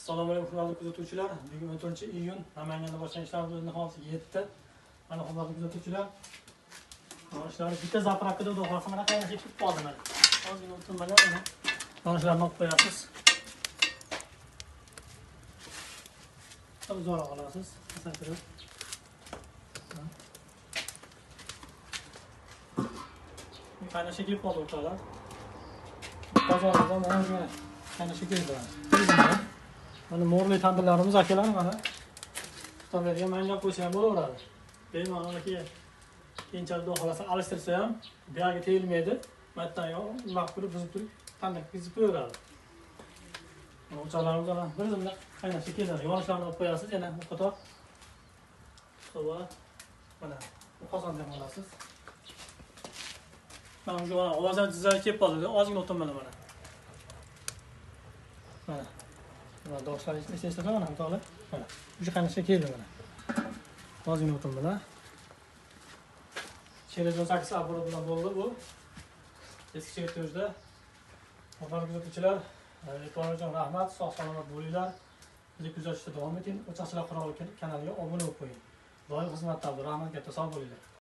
Assalomu alaykum hurmatli kuzatuvchilar. Bugun 14-iyun Namanganda boshlangan ishlarimiz nihoyasiga yetdi. Mana hurmatli kuzatuvchilar, yonishlarni bitta zapravkada xudo xohlasa mana qaynashga chiqib qoldi mana. Ozgina o'tirmalar mana. Yonishlarni olib qo'yasiz. Uzoqroq olasiz. Masalan, qaynashga kelib qoldi o'rtoqlar. Qozonimizda mana ozgina qaynashga keldi. Mana mo'rli tandirlarimiz akalar mana. Tutamlarga mangal qo'ysa ham bo'laveradi. Bemalol aka keyinchalik xudo xohlasa alishtirsa ham buyog'iga tegilmaydi. Matdan yo'q, nima qilib buzib turib tandir qizib qo'yaveradi. Mana o'choqlarimiz mana bir zumda qaynashga keladi. Yonishlarni olib qo'yasiz yana bu qator. So'va mana bu qozonda ham olasiz. Mana shu ovoz ham tizzaga kelib qoldi. Ozgina o'tinmadi mana. Mana. Mana doshlar eshitsa mana o'rtoqlar. Mana o'sha qaynashga keldi mana. Ozgina o'tinmadi. Через 18 оборот bilan bo'ldi bu. Eski chertojda. Hurmatli kuzatuvchilar, e'tiboringiz uchun rahmat. Sog' salomat bo'linglar. Bizni kuzatishda davom eting. O'choqchilar qiroli kanaliga obuna bo'lib qo'ying. Doim xizmatda. Rahmat katta, sog' bo'linglar.